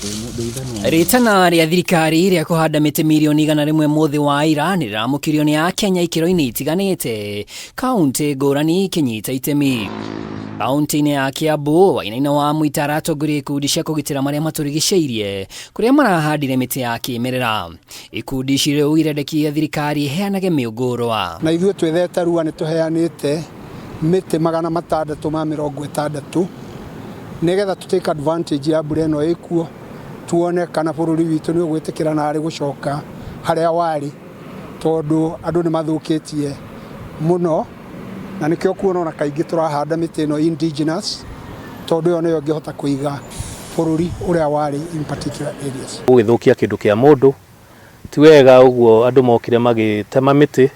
Rĩtana rĩa thirikari rĩa kũhanda mĩtĩ mirioni 100 mũthĩ wa ira nĩ rĩramũkĩrio nĩ Akenya ikĩro-inĩ itiganĩte, kauntĩ ngũrani ikĩnyita itemi. Kaunti-inĩ ya Kiambu, Wainaina wa Mwita aratongoria ikundi cia kũgitĩra marĩa matũrigicĩirie kũrĩa marahandire mĩtĩ ya kĩmerera. Ikundi ici rĩu irendekithia thirikari ĩheanage mĩũngũrwa. Na ithuĩ twĩthete rua nĩ tũheanĩte mĩtĩ 660 nĩgetha tũ take advantage ya mbura ĩno ĩkuo, tuone kana bũrũri witũ nĩ ũgwĩtĩkĩra narĩ gũcoka harĩa warĩ, tondũ andũ nĩ mathũkĩtie mũno, na nĩkĩo kuona ona kaingĩ tũrahanda mĩtĩ ĩno indigenous, tondũ ĩyo nĩyo ĩngĩhota kũiga bũrũri ũrĩa warĩ in particular areas. Gũgĩthũkia kĩndũ kĩa mũndũ ti wega, ũguo andũ mokire magĩtema mĩtĩ,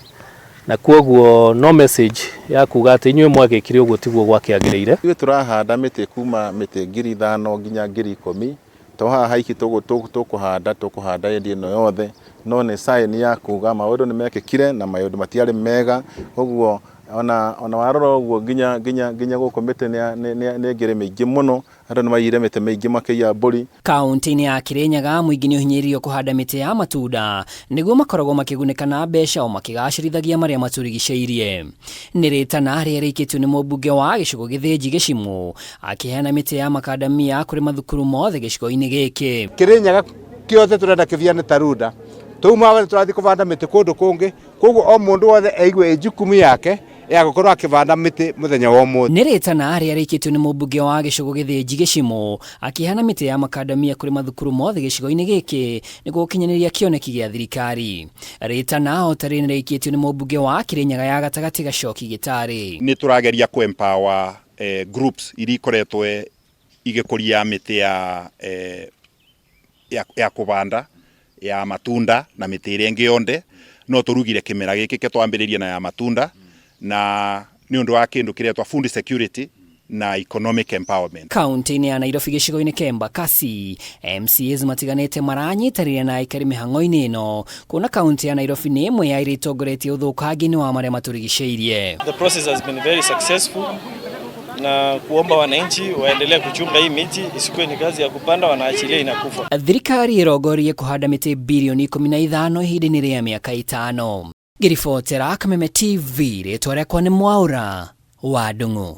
na kwoguo no message ya kuga atĩ inyuĩ mwagĩkire ũguo tiguo gwakĩagĩrĩire. Ithuĩ tũrahanda mĩtĩ kuma mĩtĩ 5000 nginya 10,000. To haha haiki tũkũhanda, tũkũhanda area ĩno yothe, no nĩ sign ya kuga maũndũ nĩ mekĩkire na maũndũ matiarĩ mega. Ũguo ona warora ũguo nginya nginya nginya gũkũ mĩtĩ nĩ ĩngĩrĩ mĩingĩ mũno. Andũ nĩ maiyire mĩtĩ mĩingĩ makĩiya mbũri. Kaunti-inĩ ya Kirinyaga, mũingĩ nĩ ũhinyĩrĩirio kũhanda mĩtĩ ya matunda nĩguo makoragwo makĩgunĩka na mbeca o makĩgacĩrithagia marĩa matũrigicĩirie. Nĩ rĩtana rĩrĩa rĩikĩtio nĩ mũmbunge wa gĩcigo Gĩthĩnji Gĩcimũ akĩheana mĩtĩ ya makandamia kũrĩ mathukuru mothe gĩcigo-inĩ gĩkĩ. Kirinyaga kĩothe tũrenda kĩbiane ta Runda. Twauma haha nĩ tũrathiĩ kũbanda mĩtĩ kũndũ kũngĩ, koguo o mũndũ wothe aigue ĩ jukumu yake ya gũkorwo akĩbanda mĩtĩ mũthenya wa ũmũthĩ. Nĩ rĩtana rĩrĩa rĩikĩtio nĩ mũmbunge wa gĩcigo Gĩthĩnji Gĩcimũ akĩheana mĩtĩ ya makandamia kũrĩ mathukuru mothe gĩcigo-inĩ gĩkĩ nĩguo gũkinyanĩria kĩoneki gĩa thirikari. Rĩtana o ta rĩrĩ nĩ rĩikĩtio nĩ mũmbunge wa Kĩrĩnyaga ya gatagatĩ Gacoki Gĩtarĩ. Nĩ tũrageria kũ empower groups iria ikoretwo igĩkũria mĩtĩ ya ya, ya kũbanda ya matunda na mĩtĩ ĩrĩa ĩngĩ yonthe. No tũrugire kĩmera gĩkĩ ke twambĩrĩrie na ya matunda, na nĩ ũndũ wa kĩndũ kĩretwa food security na economic empowerment. Kaunti-inĩ ya Nairobi gĩcigo-inĩ kĩa Embakasi, MCAs matiganĩte maranyitanĩra na aikari mĩhang'o-inĩ ĩno, kuona kaunti ya Nairobi nĩ ĩmwe ya iria itongoretie ũthũkangia-inĩ wa marĩa matũrigicĩirie. The process has been very successful na kuomba wananchi waendelee kuchunga hii miti, isikuwe ni kazi ya kupanda wanaachilia inakufa. Thirikari ĩrongoreirie kũhanda mĩtĩ birioni 15 ihinda-inĩ rĩa mĩaka 5. Ngĩribotera Kameme TV, rĩtwa rĩakwa nĩ Mwaũra wa Ndung'u.